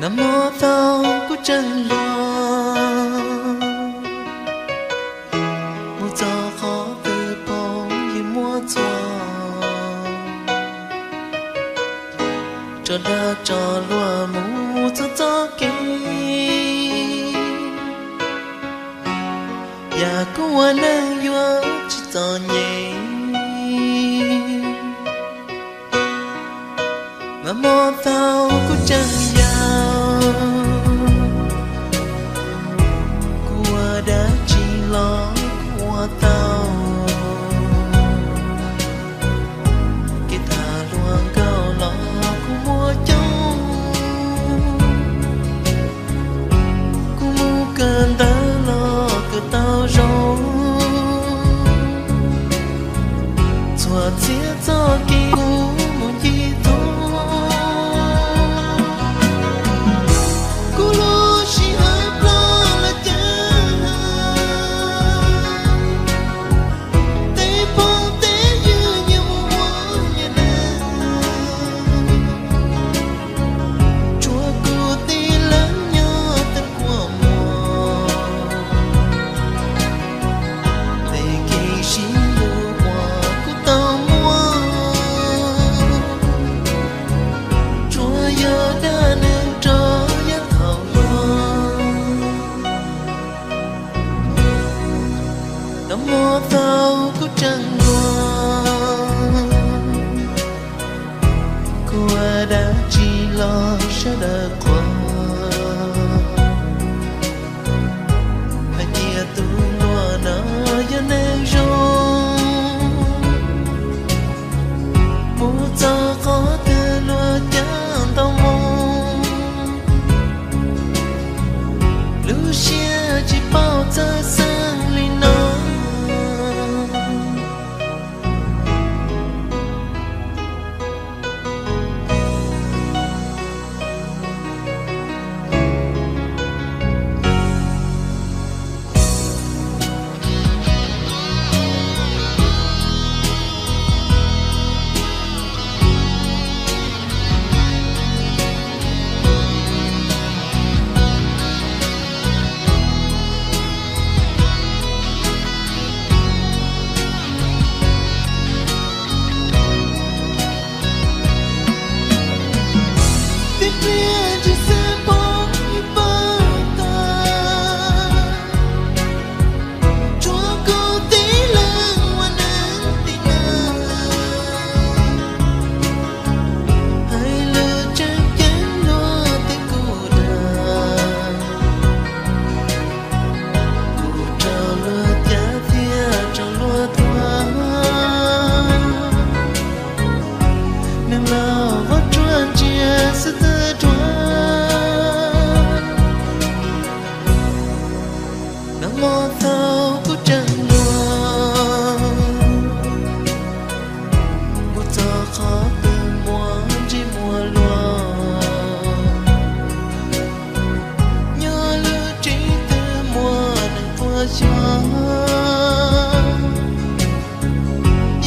Nag hmo thaum kuv tseem hluas, mus txog qhov twg phooj ywg muab txuas, tso dag tso luag mus txog txoj kev. Yam kuv ua neej yuav tsis txom nyem. Nag hmo thaum kuv tseem yau, kuv ua dab tsi los kuv ua tau. Kev tham hluas nkauj los kuv muaj coob, kuv mus kawm ntawv los kawm tau zoo. Txhua txhia txoj kev kuv mus ncig tuaj, kuv lub sij hawm ploj los cas, tej phooj tej ywg nyias mus ua nyias neej, tshuav kuv tib leeg nyob teb kua muag. Tej kev sib hlub uas kuv tau muaj, tsuas yog dab neeg rau yav thaum ub. Nag hmo thaum kuv tseem hluas, kuv ua dab tsi los sawv daws qhuas. Hais tias tus hluas no yog neeg zoo, mus txog qhov twg luag cav ntau moo, lub siab tsis paub txawj xeeb li no. Tib pliag ntsis xwb phooj ywg pab tag, tshuav kuv tib leeg ua neej tim no. Hais lus tseem ceeb luag twb kuj dag, kuv raug luag cav thiab raug luag thuam, neeg laus vab tsuag ntsia xwb twb dhuav. Nag hmo thaum kuv tseem hluas, mus txog qhov twg muaj ntsej muag luag, nyob lub tsev twg muaj neeg tuaj xyuas.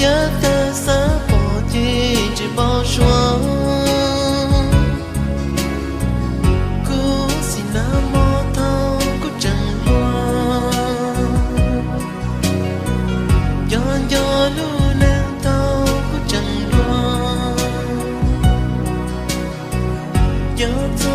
Yav tag xav pom ces tsis npau suav. Kuv xim nag hmo thaum kuv tseem hluas, nco nco lub neej thaum kuv tseem hluas, nco